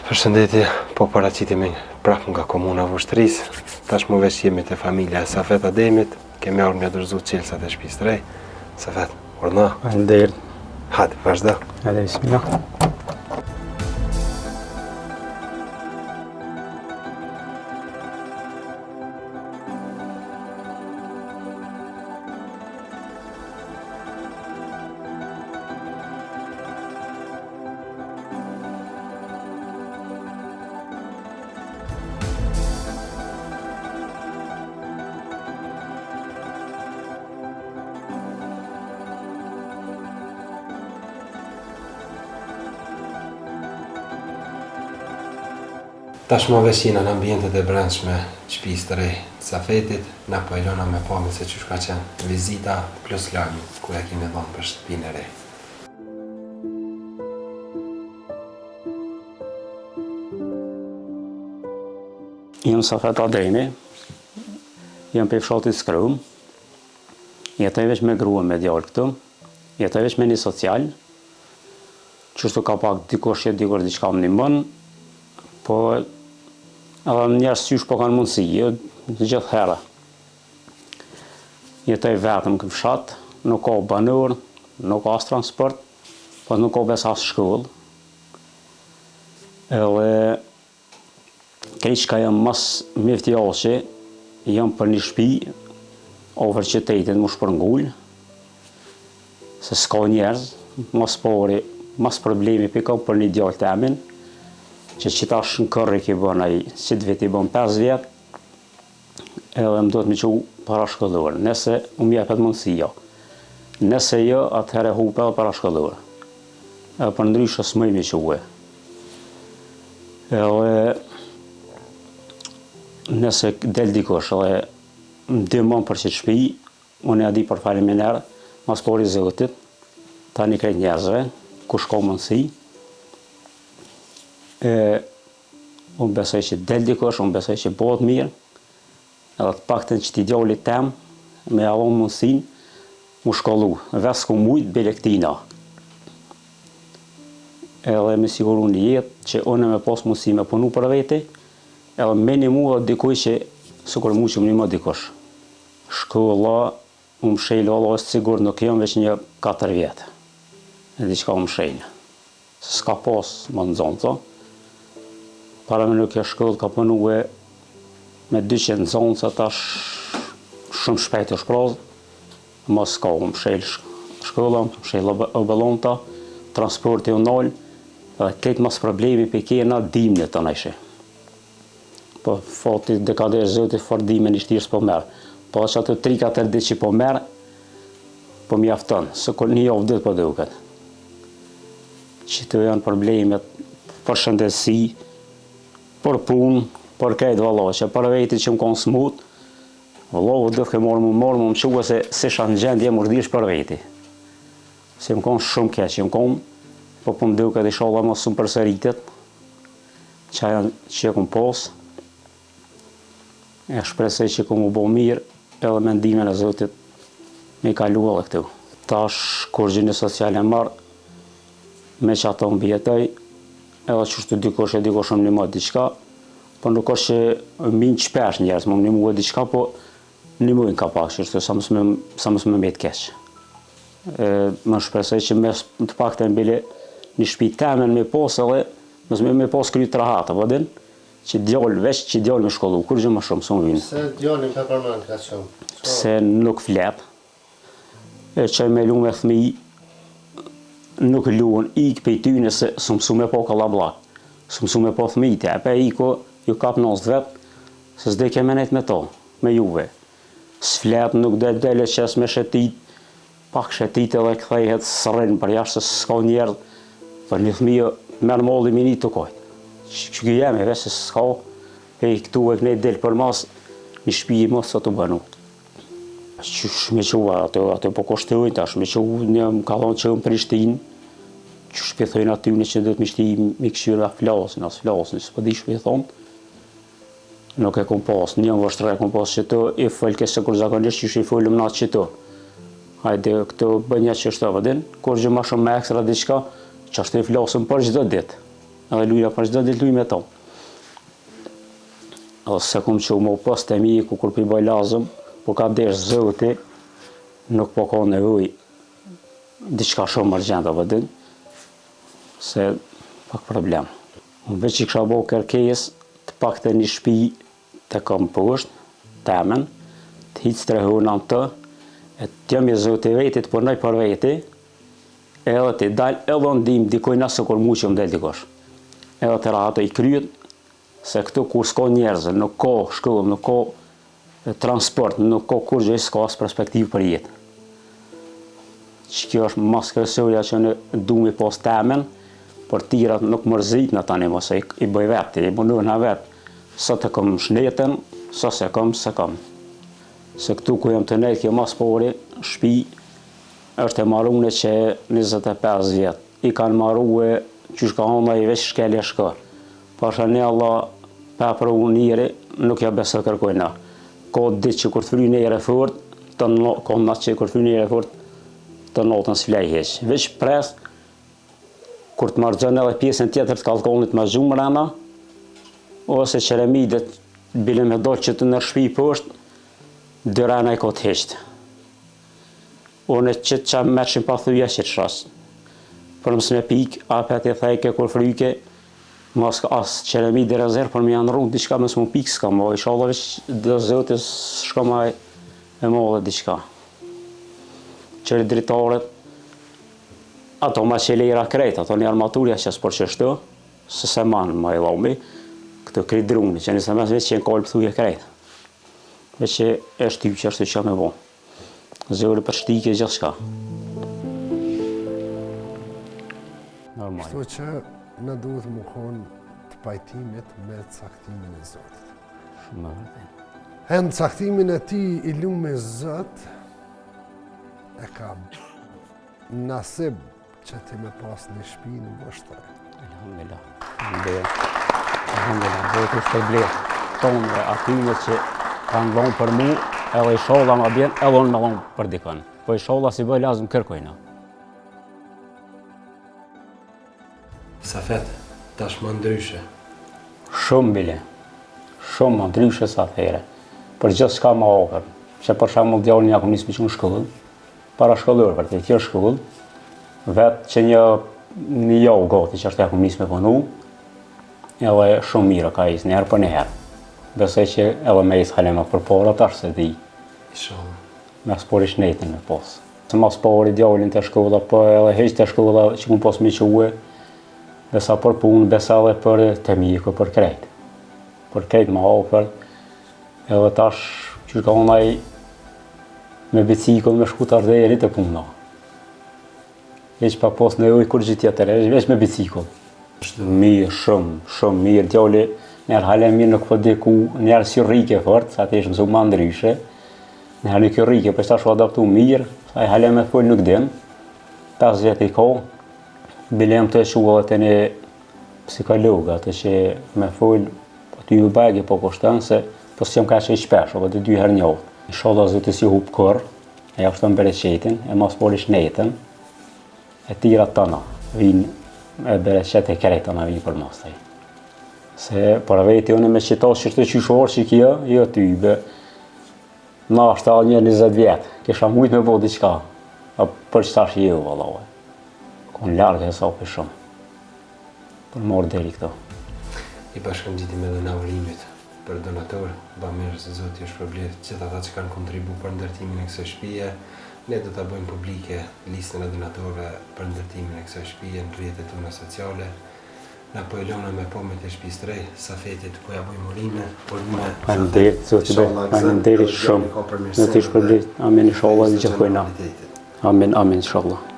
Përshëndetje, po paraqitemi prapë nga komuna e Vushtrrisë. Tashmë veç jemi te familja e Safet Ademit. Kemi ardhur me dorëzu çelësat e shtëpisë të re. Safet, urdhno. Faleminderit. Hajde, vazhdo. Hajde, bismillah. Tashmë veç jena në ambientet e brendshme të shtëpisë të re të Safetit, na po e lona me pamje se qysh ka qenë vizita plus lajmi ku e kemi dhënë për shtëpinë e re. Jam Safet Ademi, jam prej fshatit Skrum, jetoj veç me grua me djalë këtu, jetoj veç me një social, qështu ka pak dikush që dikush diçka më ndihmon, po edhe njerëz qysh po kanë mundësi, jo gjithherë. Jetoj vetëm në fshat, nuk ka banor, nuk ka as transport, po nuk ka besa as shkollë. Edhe krejt çka jam mas myftijashi, jam për një shpi afër qytetit mu shpërngul, se s'ka njerëz, mas pari, mas problemi po kam për një djalë temin, që qitash në korrik i bën ai, qit vit i bën 5 vjet, edhe më duhet me çu parashkollor, nëse më jepet mundësia. Nëse jo, atëherë hup edhe parashkollor. Edhe përndryshe s'muj me çue. Edhe nëse del dikush edhe më ndihmon për qët shpi, unë ja di për faleminderit, mas pari Zotit, tani krejt njerëzve, kush ka mundësi, e Unë besoj që del dikush, unë besoj që bëhet mirë, edhe të paktën qëtij djalit tem, me ja dhonë mundësinë, mu shkollu, vetë s'kum mujtë bile këtina. Edhe me siguru një jetë, që unë me pas mundësi me punu për veti, edhe me nimu edhe dikuj që sikur mu që më nimo dikush. Shkolla, u mshel valla sigur nuk jam veç një 4 vjetë. E diçka u mshel. Se s'ka pas më nxonësa. Paramendo kjo shkollë ka punue me 200 nxonësa tash shumë shpejt u shpraz. Mo s'ka u mshel shkolla, u mshel ambulanta, transporti u nal dhe krejt mas problemi pe kena dimnit të najshe. Po fati dhe kader Zotit fort dimën i shtirë s'po merr. Po që ato 3-4 ditë që po merr, po mjafton, se kur një javë ditë po duket. Qito janë problemet për shëndetësi, për punë, për krejt valla, që për veti që më konë smut, valla, u dëfke morë më morë, më më qua se s'isha në gjendje më rdish për veti. Se më konë shumë keq, më konë, po po më duket ishalla mos më përsëritet, që janë që e kom pas, E shpresoj që ku mu bo mirë edhe me ndihmën e Zotit me i kalu edhe këtu. Tash kurgjë një social e marr, me që ato mbijetoj, edhe qështu dikush e dikush më ndihmon diçka, po nuk është që m'vijnë shpesh njerëz më ndihmu diçka, po ndihmojnë ka pak qështu, sa mos me, sa mos me mbet keq. E, më shpresoj që me të paktën bile një shtëpi temen me pos edhe mos me, me pos kryt rahat, apo din? Që djalë, veç që djalë me shkollu, kurgjë më shumë, s'më vyn. Pse djalin pe përmend kaq shumë? Pse nuk flet, e çoj me lu me fëmijë, nuk luan, ik pej tyne se s'u mësu me pa kallabllak, s'u mësu me pa fëmijët, e pe iku, ju kap n'asë vet, se s'dojke me nejt me to, me juve. S'flet, nuk del, del e qes me shetit, Pak shetit edhe kthehet s'rrin përjashtë se s'ka njerëz për një fëmijë merr malli me ni të kojt. Që jemi veç se s'ka pej këtu e kënej del përmas një shtëpi mos sot u banu. Qysh me çu ato ato po kushtojnë tash me çu një më ka thonë që në Prishtinë qysh po thojnë aty në që duhet me shti me kqyr a flasin a s'flasin s'po di ç'po i thonë. Nuk e kom pas, një vështrë e kom pas qëtu, i folke sikur zakonisht qysh i folëm na qëtu. Hajde këtu bëj një qështu, apo din, kurgjë ma shumë me ekstra diçka, qashtu i flasëm për çdo ditë. Edhe lujna për çdo ditë luj me to. Edhe s'e kom çu mo pos te mjeku kur po i boj lazëm, po ka desh Zoti, nuk po ka nevojë diçka shumë urgjent apo din, se pak problem. Unë veç i kisha bo kërkesë të paktën një shpi të kom poshtë, temen, të hiq strehona në të, e të jam i zoti veti, të punoj për veti, edhe të dal edhe në ndihmë dikujna sikur mu që më del dikush. Edhe të rahatoj kryet, se këtu kur s'ka njerëz, nuk ka shkollë, nuk ka transport, nuk ka kurgjë, s'ka as perspektivë për jetë. Që kjo është mas kryesorja që ne du me pas temen, për tjerat nuk mërzitna tani mos i, i bëj vetë, i mundohna vetë. Sot e kom shnetën, sot s'e kom, s'e kom. Se këtu ku jam tu nejt, kjo mas pari, shpi, është e marune që 25 vjet. I kanë marue, qysh ka hona i veç shkel e shko. Pasha një Allah, pa pru njeri, nuk ja besoj kërkojna. Ka ditë që kur të frynë erë e fort, të no, ka natë që kur të frynë erë e fort, të natën s'flej hiç. Veç pres, kur të marrë edhe pjesën tjetër të kallkonit me gjumë mrena, ose qeremidet, bile me do që të në shpi poshtë, dy rena i ka të heqtë. Unë qëtë që meqin pa thyja që të shas. Për mos me pik, apet i thejke kur fryke, mos as qeremide rezervë për me janë rrugë diçka mos mu pik s'ka mo, ishalla veç do Zoti s'shko ma e madhe diçka. Qëri dritaret, ato ma qelera krejt, ato një armaturja që s'për qështu, se se man ma i llomi, këto krejt druni, që nëse mes veç që në kolë thuje krejt. Veç që e shty që ashtu që me bo. Zori për shtike gjithçka. Normal. Kështu që na duhet me konë të pajtimit me caktimin e Zotit. Shumë e vërtetë. E në caktimin e tij i lumi Zot e ka nasib Që ti me pas një shpi në Vushtrri. Alhamdulillah. Alhamdulillah. Alhamdulillah. Zoti ju shpërbleftë. Tonë atyne që kanë dhonë për mu, edhe ishalla ma bjen, edhe unë me dhonë për dikon. Po ishalla s'i bëj lazëm kërkojna. Safet, tash më ndryshe. Shumë bile. Shumë më ndryshe sa atëherë. Për gjithçka më afër. Se për shembull djalin ja kom nisë me çu në shkollë, Parashkollor për të kjo shkollë, vetë që një një javë gati që është ja kom nisë me punu, edhe shumë mirë ka ecë, njëherë për njëherë. Besoj që edhe me ecë hala ma përpara tash se di. Inshallah. Mas pari shnetën me pas. Se mas pari djalin te shkolla, po edhe hiq te shkolla që kom pas me çue, besa për punë, besa edhe për te mjeku, për krejt. Për krejt ma afër, Edhe tash, që ka unë ai me bicikl me shku tash deri te puna. Hiq pa pos nevojë kurgjë tjetër, veç me bicikl. Është mirë, shumë, shumë mirë, djali, njerë hala mirë nuk po di ku, njerë s'i rrike fort, sa të ishë mësu ma ndryshe, njerë nuk i rrike, po tash u adaptu mirë, sa i hala me fol nuk din, 5 vjet i ka, bile jam tu e çu edhe te një psikolog, atë që me fol, po ty ju bajge po kushton se po s'jam ka që i shpesh, apo të dy herë njoftë. Inshallah Zoti s'i hup kurrë, e ja shton bereqetin, e mas pari shnetën, e tjera tona, vinë e bereqet e krejt tona vinë për mastaj. Se për veti unë me qito që të qyshorë që kjo, jo ty, be, nashta një 20 vjetë, kisha mujtë me bo diçka, a për që tash jo, valla, Kon larg hesapi shumë. Për marrë deri këto. I bashkëngjitim edhe na urimit për donatorë, bamirës Zoti ju shpërbleftë gjithë ata që kanë kontribu për ndërtimin e kësaj shtëpie. Ne do ta bëjmë publike listën e donatorëve për ndërtimin e kësaj shtëpie në rrjetet tona sociale. Na po e lëna me pamjet e shtëpisë të re, Safetit po ja bëjmë urime, urime. Faleminderit, Zoti be. Faleminderit shumë. Zoti ju shpërbleftë. Amin inshallah gjithë kujna. Amin, amin inshallah.